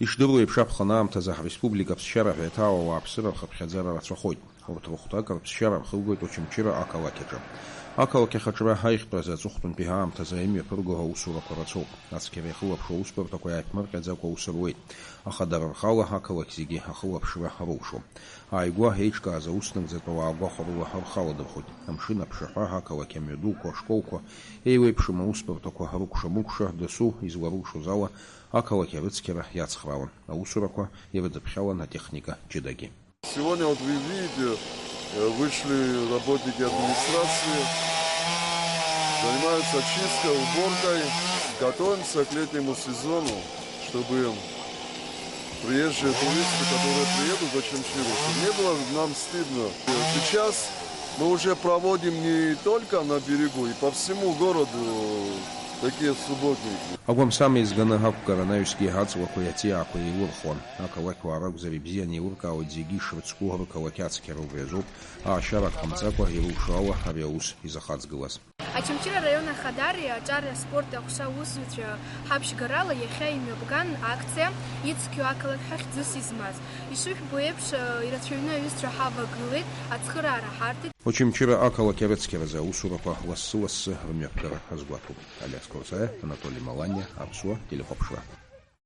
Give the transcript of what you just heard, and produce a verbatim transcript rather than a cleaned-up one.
Ишдыру еиԥш, аԥхын аамҭазы ҳреспублика аԥсшьара ҳәа иҭаау ауааԥсыра рхыԥхьаӡара рацәахоит. Урҭ рыхәҭакыр ԥсшьара рхылгоит Очамчыра ақалақь аҿы. Ақалақь ахаҿра аихтәразы аҵыхәтәантәи аамҭазы имҩаԥырго аусурақәа рацәоуп. Ацқьара иахылаԥшуа аусбарҭақәа иааиԥмырҟьаӡакәа аус руеит, аха дара рхала ақалақь зегьы ахылаԥшра роушоуп. Ааигәа еиҿкааз аус нагӡатәу ауаа гәахәарыла рхы аладырхәит. Амшын аԥшаҳәа, ақалақь амҩадуқәа, ашколқәа, еиуеиԥшым аусбарҭақәа рыкәша-мыкәша, дасу изларылшоз ала, ақалақь арыцқьара иацхраауан. Аусурақәа ирыдыԥхьалан атехника ҷыдагьы. Сегодня, вот вы видите, э, вышли работники администрации, занимаются чисткой, уборкой. Готовимся к летнему сезону, чтобы приезжие туристы, которые приедут в Очамчиру, чтобы не было нам стыдно. Сейчас мы уже проводим не только на берегу, и по всему городу такие субботники. Агәамсам еизганы ақәгара анаҩсгьы аҵлақәеи аҵиаақәеи еилырхуан. Ақалақьуаа ракәзар, ибзианы еилыркаауеит зегьы ишрыцку рықалақь ацқьара. Убри азоуп аашьарак ҟамҵакәа, ирылшо ала, ари аус изахаҵгылаз. Очамчыра араион Ахадари аҿари аспорти аҟәша аусзуҩцәа ҳаԥшьгарала иахьа имҩаԥган акциа «Ицқьоу ақалақь ҳәа хьӡыс измаз». Ишыжәбо еиԥш, ирацәаҩны аҩызцәа ҳавагылеит, ацхыраара ҳарҭеит. Очамчыра ақалақь арыцқьаразы аусурақәа лассы-лассы рымҩаԥгара азгәаҭоуп. Алиас Қәарсаиа, Анатоли Маланиа, Аԥсуа телехәаԥшра.